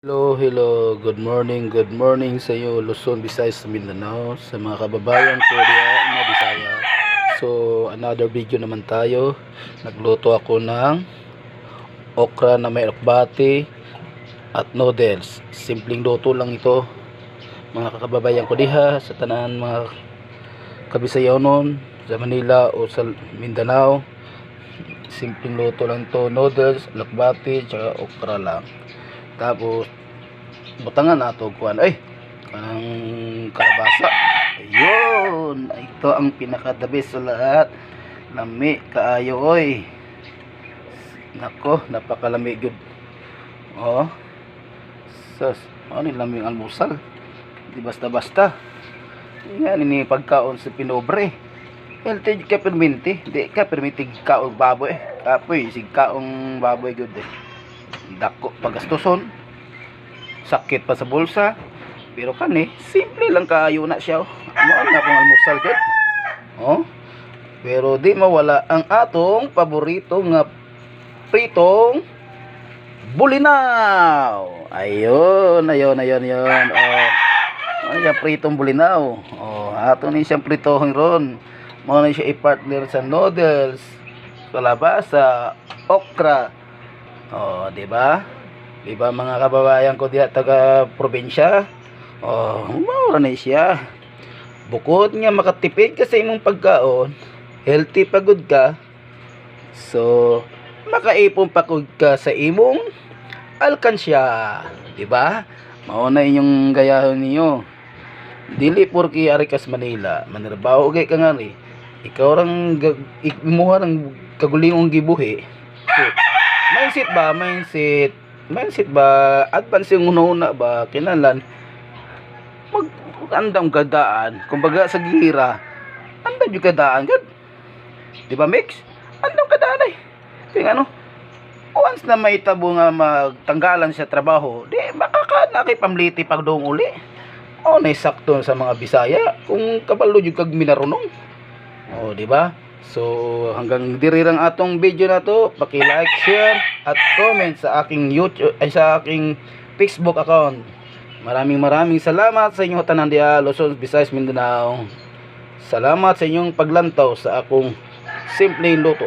Hello, hello, good morning sa iyo, Luzon, Visayas, Mindanao, sa mga kababayan ko diya, mga Bisaya. So, another video naman tayo. Nagluto ako ng okra na may alugbati at noodles. Simpleng luto lang ito. Mga kababayan ko diha, sa tanan mga kabisayanon, sa Manila o sa Mindanao. Simpleng luto lang to, noodles, alugbati, tsaka okra lang. Tapos butangan nato kuan ay kanang kalabasa. Ayun, ito ang pinaka the best sa lahat. Lami kaayo oy. Nako, napakalami gyud. Oh. Sus, ano ni lami ang almusal. Di basta-basta. Nga ni pagkaon sa pinobre. Healthy ka perminti, di ka perminti kaong baboy. Kapoy, sig kaong baboy gyud eh. Dako pagastuson, sakit pa sa bulsa, pero kani simple lang kaayo na siya, oh. Mao na akong almusal gud, oh, pero di mawala ang atong paborito nga pritong bulinaw. Ayun, ayun, ayun, ayun, oh. Ano siya, pritong bulinaw, oh. Ato ni siyang pritohon ron. Mao na siya i-partner sa noodles, kalabasa, okra. Oh, di ba? Di ba, mga kababayan ko diha taga probinsya? Oh, mao ra na siya. Bukod nga makatipid ka sa imong pagkaon, healthy pa gud ka. So, makaipon pa gud ka sa imong alkansya, di ba? Mao na inyong gayahon ninyo. Dili porke ari kas Manila, manrabaho kay ka nga ri. Ikaw rang imuha rang kagulingong gibuhi. So, mindset ba? Mindset. Mindset ba? Advance yung una ba? Kinalan mag andam kadaan. Kumbaga sa gira, andam yung kadaan gud. Di ba, mix? Andam kadaan ay. Kaya ano, once na may tabo nga magtanggalan sa trabaho, di makakana kay pamliti pag doong uli. O, nay sakto sa mga Bisaya kung kabalo jud kag minarunong. O, di ba? So, hanggang diri lang atong video na to. Paki-like, share at comment sa aking YouTube ay sa aking Facebook account. Maraming maraming salamat sa inyong tanan diha, Luzon, Visayas, Mindanao. Salamat sa inyong paglantaw sa akong simpleng luto.